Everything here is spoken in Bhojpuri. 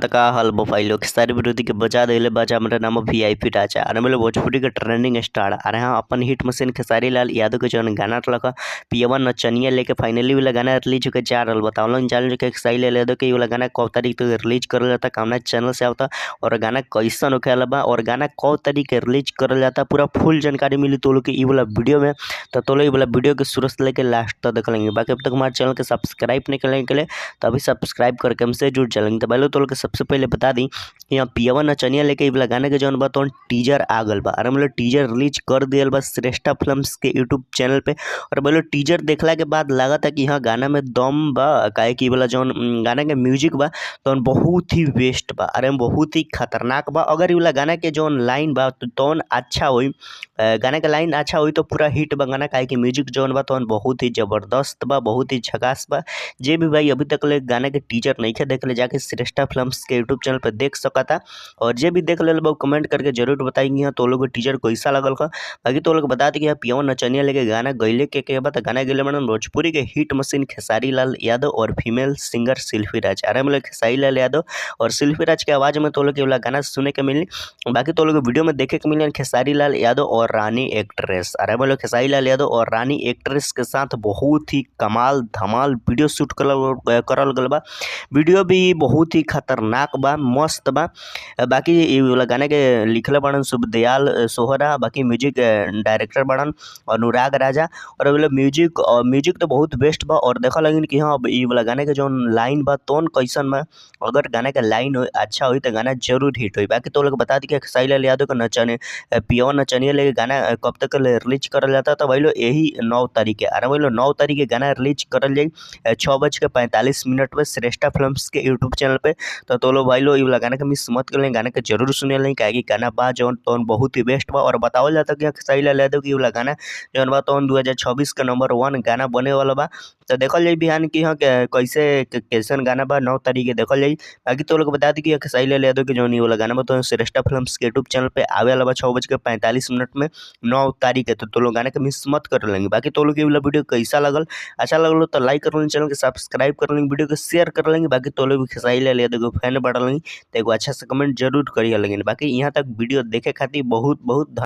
त का हाल बा भाई लोग, सारी विरोधी के बजा देले बाजा। मेरा नाम वीआईपी राजा। अरे मतलब भोजपुरी के ट्रेंडिंग स्टार। अरे हाँ, अपन हिट मशीन खेसारी लाल यादव के जौन गाना रखा पियवा नचनिया लेके फाइनली वाला गाना रिलीज होके जा रहल बतावलन जान जो खेसारी लाल यादव के वाला गाना कब तारीख तक रिलीज करल जाता, कौना चैनल से आवता और गाना कैसन होखे बा और गाना कब तारीख के रिलीज करल जाता, पूरा फुल जानकारी मिली तो लोग के ई वाला वीडियो में। तो लोग ई वाला वीडियो के शुरू से लेके लास्ट तक देख लेंगे। बाकी अब तक हमारे चैनल के सब्सक्राइब नहीं करेंगे के लिए तो अभी सब्सक्राइब करके हमसे जुड़ चलेंगे। तो पहले तो लोग सबसे पहले बता दी यहाँ पियवा नचनिया लेके वाला गाना के जौन बा तो टीजर आ गल बा। अरे मतलब टीजर रिलीज कर दियल बा श्रेष्ठा फिल्म्स के यूट्यूब चैनल पे। और बोलो टीजर देखला के बाद लागत है कि हाँ गाना में दम बा, काहे कि वाला जौन गाना के म्यूजिक बा तो बहुत ही बेस्ट बा। अरे बहुत ही खतरनाक बा। अगर ये वाला गाना के जौन लाइन बा तो अच्छा होई, गाना के लाइन अच्छा होई तो पूरा हिट बा गाना, काहे कि म्यूजिक जौन बा तो बहुत ही जबरदस्त बा, बहुत ही झकास बा। जे भी भाई अभी तक ले गाना के टीजर नहीं खे देख ले जाके श्रेष्ठा फिल्म्स के यूट्यूब चैनल पर देख सकता। और जे भी देख ले वो कमेंट करके जरूर बताएंगे तो लोग टीजर कैसा लगल का। बाकी तो लोग बता दी कि पियवा नचनिया लेके गाना गैले के बाद गाना गैले मैडम भोजपुरी के हिट मशीन खेसारी लाल यादव और फीमेल सिंगर शिल्पी राज। अरे मतलब खेसारी लाल यादव और शिल्पी राज के आवाज़ में तो लोग वाला गाना सुने के मिली। बाकी तो लोग वीडियो में देखे के मिली खेसारी लाल यादव और रानी एक्ट्रेस। अरे बोलो खेसारी लाल यादव और रानी एक्ट्रेस के साथ बहुत ही कमाल धमाल वीडियो शूट करल गल बा। वीडियो भी बहुत ही खतरनाक बा, मस्त बा। बाकी ये वाला गाना के लिखले बड़न शुभदयाल सोहरा, बाकी म्यूजिक डायरेक्टर बड़न अनुराग राजा। और वाला म्यूजिक और म्यूजिक तो बहुत बेस्ट बा। और देखा लगिन कि हाँ ये वाला गाने के जौन लाइन बा तौन कैसन बा, अगर गाने के लाइन हो अच्छा हुई तो गाना जरूर हिट हुई। बाकी तो लोग बता दी कि खेसारी लाल यादव के नचने पियवा नचनिया लेके गाना कब तक रिलीज करल जाता, तो भाई लोग यही 9 तारीख के। अरे भाई लोग 9 तारीख के गाना रिलीज करल जाए 6:45 पे श्रेष्ठा फिल्म्स के यूट्यूब चैनल पे। तो लोग भाई लोग ये वाला गाना के मिस मत कर लें, गाना के जरूर सुने लें, काहे कि गाना बा जौन तौन बहुत ही बेस्ट बा। और बतावल जाता कि खेसारी लाल यादव की वाला गाना जौन बा तौन 2026 का नंबर 1 गाना बने वाला बा। तो देखल जाए बिहान कि हाँ कैसे कैसन गाना बा 9 तारीख के देखल जाए। बाकी तो लोग बता दी कि खेसारी लाल यादव के जौन ये वाला गाना बा तो श्रेष्ठा फिल्म्स के यूट्यूब चैनल पे आवे वाला बा 6:45 में 9 तारीख के। तो लोग गाना के मिस मत कर लेंगे। बाकी तो लोग ये वाला वीडियो कैसा लगल, अच्छा लगल तो लाइक कर लेंगे, चैनल के सब्सक्राइब कर लेंगे, वीडियो को शेयर कर लेंगे। बाकी तो लोग खेसारी लाल यादव के फैन बढ़ लेंगे तो एगो अच्छा से कमेंट जरूर करिए लेंगे। बाकी यहाँ तक वीडियो देखे खातिर बहुत बहुत।